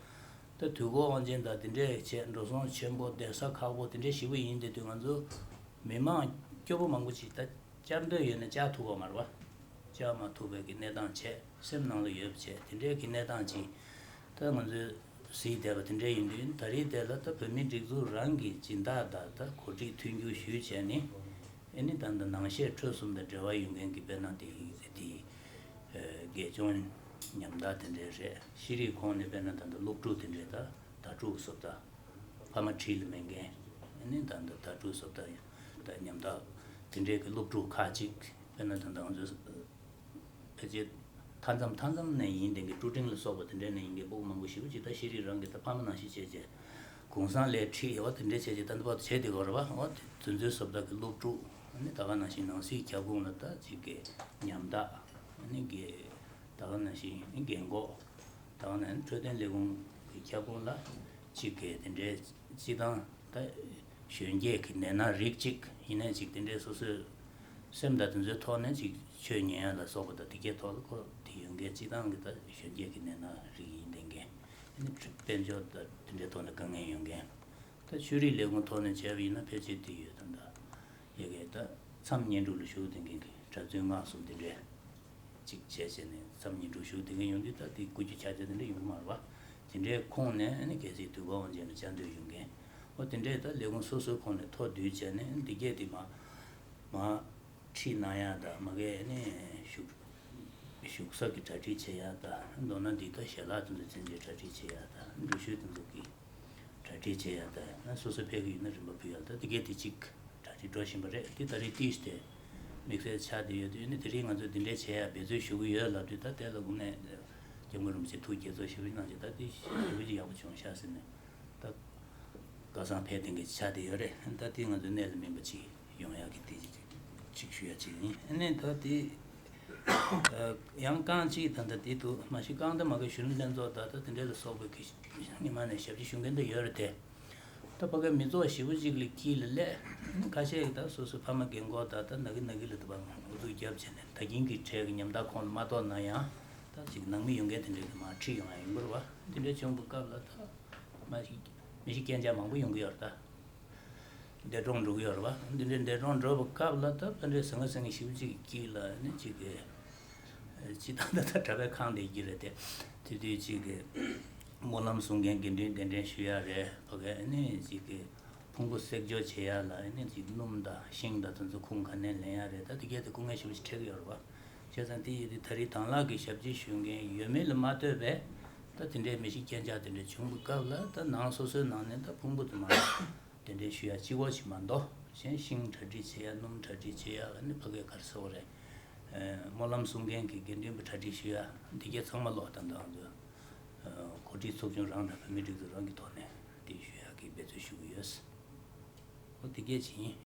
ད་དུས་འཁོར་དབང་ཆེན་དང་དེ་འདྲའི་ཆེད་འགྲོ་སོང་ཆེན་པོ་བསྡད་ས་ཁག་པོ་དེ་འདྲའི་ཞེ་པོ་ཡིན་དེ་དུས་ང་ཚོ་མི་མང་སྐྱོ་པོ་མང་པོ་ཅིག་ད་བཅར་འདོད་ཡོད་ན་བཅར་ཐུབ་པ་མ་རེད་པ། བཅར་མ་ཐུབ་པའི་གི་གནས་སྟངས་བྱས་སེམས་ནང་ལ་ཡོད་པ་བྱས་དེ་འདྲའི་གི་གནས་སྟངས་ཅིག་ད་ང་ཚོས་གཟིགས་བསྡད་པ་དེ་འདྲའི་ཡིན་དུས་ད་རེས་དེ་ལ་ད་བོད་མིའི་སྒྲིག་འཛུགས་རང་གི་སྦྱིན་བདག་དང་ད་གོ་སྒྲིག་མཐུན་འགྱུར་ཞུས་བྱས་ནས་ཨེ་ནི་ད་ལྟ་ནང་ཤེས་ཁྲོད་གསུམ་དང་འབྲེལ་བ་ཡོད་མཁན་གི་དཔེར་ན་དེ་དེ་དགེ་སྦྱོང་ཉམ་ཐག་དེ་འདྲའི་རེད། ཤེས་རིག་ཁོངས་ནས་དཔེར་ན་ད་ལྟ་སློབ་ཕྲུག་དེ་འདྲའི་ད་དྭ་ཕྲུག་བཟོ་ལྟ། ཕ་མ་འཁྲིས་ལ་མེད་མཁན། ཨ་ནི་ད་ལྟ་དྭ་ཕྲུག་བཟོ་ལྟ་ཡང་ད་ཉམ་ཐག་དེ་འདྲའི་གི་སློབ་ཕྲུག་ཁག་ཅིག་དཔེར་ན་ད་ལྟ་ང་ཚོ་ཕལ་ཆེར་མཐའ་མཚམས་མཐའ་མཚམས་ནས་ཡིན་དེ་གི་ཀྲུ་ཀྲིང་ལ་སོགས་པ་དེ་འདྲའི་ནས་ཡིན་མཁན་སྤུ་གུ་མང་པོ་ཞེ་པོ་ཅིག་ད་ཤེས་རིག་རང་གི་ད་ཕ་མ་ནང་བཞིན་བྱས་བྱས་གུང་སེང་ལ་ཁྲིད་ཡོད་པ་དེ་འདྲའི་བྱས་བྱས་ད་ལྟ་བར་དུ་བྱས་བསྡད་ཡོད་རེད་པ། འོ་དེ་དེ་ཚོའི་བཟོ་ལྟ་གི་སློབ་ཕྲུག་ཨ་ནི་ད་ག་ནང་བཞིན་ནང་སྲིད་ཁྱབ་ཁོངས་ལ་ད་ཅིག་གི་ཉམ་ཐག་ཨ་ནི་གི་ད་ག་ནང་བཞིན་རྒན་གོག་ད་ག་ནང་འཕྲོད་བསྟེན་ལས་ཁུངས་ཀྱི་ཁྱབ་ཁོངས་ལ་གཅིག་གི་དེ་འདྲའི་སྤྱི་བཏང་ད་གཞོན་སྐྱེས་ཀྱི་ནད་མནར་རིགས་གཅིག་ཡིན་ནའི་གཅིག་དེ་འདྲའི་སོ་སོའི་སེམས་དང་དེ་ཚོའི་ཐོག་ནས་གཅིག་ཆོས་ཉན་ཡ་ལ་སོགས་པ་དང་དེ་གའི་ཐོག་ལ་ཁོ་དེ་ཡོད་མཁན་སྤྱི་བཏང་གི་ད་གཞོན་སྐྱེས་ཀྱི་ནད་མནར་རིགས་ཡིན་བསྡད་མཁན་ཨ་ནི་དཔལ་འབྱོར་དང་དེ་འདྲའི་ཐོག་ནས་དཀའ་ངལ་ཡོད་མཁན་ད་ཆོས་རིག་ལས་ཁུངས་ཐོག་ནས་བྱས་པ་ཡིན་ན་ཕལ་ཆེར་དེ་ཡོད་ད་ད། ཡ་གི་ད་མཚམས་བསྙེན་སྒྲུབ་ལ་བཞུགས་བསྡད་མཁན་གྱི་གྲྭ་བཙུན་སྔགས་གསུམ་དེ་འདྲས་ཅིག་བྱས་བྱས་ནས་མཚམས་བསྙེན་སྒྲུབ་བཞུགས་བསྡད་མཁན་ཡོང་དུས་ད་དེ་དགུ་བཅུ་ཆ་ཆ་དེ་འདྲས་ཡོང་གི་མ་རེད་པ། དེ་འདྲའི་ཁོངས་ནས་ཨ་ནི་གལ་སྲིད་དུས་འཁོར་དབང་ཆེན་ལ་བཅར་འདོད་ཡོད་མཁན་འོ་དེ་འདྲས་ད་ལས་ཁུངས་སོ་སོའི་ཁོངས་ནས་ཐོ་བསྡུས་བྱས་ནས་འདི་གས་དེ་མ་མ་ཁྲིད་གནང་ཡ་ད་མ་གས་ཨ་ནི་བཞུགས་བཞུགས་ས་གི་གྲ་སྒྲིག་བྱེད་ཡ་ད་མདོར་ན་འདི་ད་ཞལ་ལག་དེ་ཚོ་ཚན་རིག་གྲ་སྒྲིག་བྱེད་ཡ་ད་འགྲུལ་བཞུད་དེ་ཚོ་གི་གྲ་སྒྲིག་བྱེད་ཡ་ད་ཡང་ན་སོ་སོ་ཕེབས་ཀྱི་ཡོད་ན་རིན་པ་ཕུལ་ཡ་ད་དེ་གས་དེ་གཅིག་གྲ་སྒྲིག་འགྲོ་བཞིན་པ་རེད། དེ་ད་རེས་ཏིས་དེ་དམིགས་བསལ་ཆགས་བསྡད་ཡོད་དུས་ནི་དེ་རིང་ང་ཚོས་འདི་འདྲས་བྱེད་ཡ་འབད་རྩོལ་ཞུ་གི་ཡོད་ལབ་དུས་ད་དེ་ལ་དངོས་གནས་སྐྱབས་མགོན་རིན་པོ་ཆེ་ཐུགས་དགྱེས་ཚོར་ཞེ་པོ་གནང་བྱས་ད་དེ་ཞེ་པོ་ཅིག་ཡག་པོ་བྱུང་ཤག་ཟེར་ནས་ད་སྐལ་བཟང་ཕེབས་དེ་འགས་ཆགས་བསྡད་ཡོད་རེད། ད་དེ་ང་ཚོའི་གནད་ལ་སྨིན་པ་ཅིག་ཡོང་ཡག་གི་དེ་ཅིག་ཞུ་ཡ་ཅིག་ཡིན། ཨ་ནི་ད་དེ་ཡང་རྐང་གཅིག་ད་ལྟ་དེ་འདུག་མ་གཞི་རྐང་ད་མ་གི་གཞོན་ནུ་ལྷན་ཚོགས་ད་ལྟ་དེ་འདྲ་ལ་སོགས་པའི་གི་སྔོན་མ་ནས་ཞབས་ཕྱི་ཞུ་མཁན་ད་ཡོད་རེད་དེ། ད་ཕ་གའི་མི་ཚོགས་ཞེ་པོ་ཅིག་ལ་དཀྱིལ་ལ་སླེབས་ཁ་ཤས་ཀྱི་ད་སོ་སོའི་ཕ་མ་རྒན་གོག་ད་ལྟ་ན་གི་ན་གི་ལ་ད་པ་འུ་ཚུགས་རྒྱབ་བྱས་ནས་ད་གིན་གི་གྲས་ཀྱི་ཉམ་ཐག་ཁོང་ལ་མ་གཏོགས་ན་ཡང་ད་ཅིག་ནང་མི་ཡོང་མཁན་དེ་འདྲ་གི་མ་ཁྲིད་ཡོང་ཡ་ཡིན་དགོས་རེད་བ། དེ་འདྲ་བྱུང་བའི་སྐབས་ལ་ད་མ་གཞི་མི་གཞི་རྐྱང་རྐྱང་མང་པོ་ཡོང་གི་ཡོད་རེད་ད། འདས་གྲོངས་འགྲོ་གི་ཡོད་རེད་བ། འདི་འདྲའི་འདས་གྲོངས་འགྲོ་བའི་སྐབས་ལ་ད་ཕན་འབྲས་ཟང་ངེ་ཟིང་ངེ་ཞེ་པོ་ཅིག་གི་དཀྱིལ་ལ་ནི་ཅིག་གི་སྤྱི་བཏང་ད་ལྟ་གྲྭ་པའི་ཁང་དེ་གི་རེད་དེ། དེ་དུས་ཅིག་གི་སྨོན་ལམ་གསུང་མཁན་དགེ་འདུན་གདན་འདྲེན་ཞུ་ཡ་རེད། ཕ་གི་ནི་ཅིག་གི་ཕུང་པོ་སྲེག་སྦྱོར་བྱེད་ཡ་ལ་ནི་ཅིག་སྣུམ་དང་ཤིང་དང་དེ་ཚོ་ཁུངས་ག་ནས་ལེན་ཡ་རེད། ད་དེ་གས་དེ་སྐུ་ངལ་ཞེ་པོ་ཅིག་འཕྲད་གི་ཡོད་རེད་བ། བྱས་ཙང་དེ་ཡིན་དུས་ད་རེས་དང་བླངས་ཀྱི་ཞབས་ཕྱི་ཞུ་མཁན་ཡོད་མེད་ལ་མ་ལྟོས་པས་ད་དེ་འདྲའི་མི་གཞི་རྐྱང་རྐྱང་དེ་འདྲ་བྱུང་བའི་སྐབས་ལ་ད་ནང་སོ་སོའི་ནང་ནས་ད་ཕུང་པོ་དེ་མ་དེ་འདྲའི་ཞུ་ཡ་གཅིག་པོ་ཞིག་མ་གཏོགས་གཞན་ཤིང་གྲ་སྒྲིག་བྱེད་ཡ་སྣུམ་གྲ་སྒྲིག་བྱེད་ཡ་ཨ་ནི་ཕ་གིའི་ག་རེ་ཟེར་དགོས་རེད། སྨོན་ལམ་གསུང་མཁན་གྱི་དགེ་འདུན་པ་གྲ་སྒྲིག་ཞུ་ཡ་འདི་གས་ཚང་མ་ལོག་ད་ལྟ་ང་ཚོ་གོ་སྒྲིག་ཚོགས་ཆུང་རང་དང་བོད་མིའི་སྒྲིག་འཛུགས་རང་གི་ཐོག་ནས་དེ་ཞུ་ཡ་གི་འབད་རྩོལ་ཞུ་གི་ཡོད། ཨོ་དེ་གས་ཅིག་ཡིན།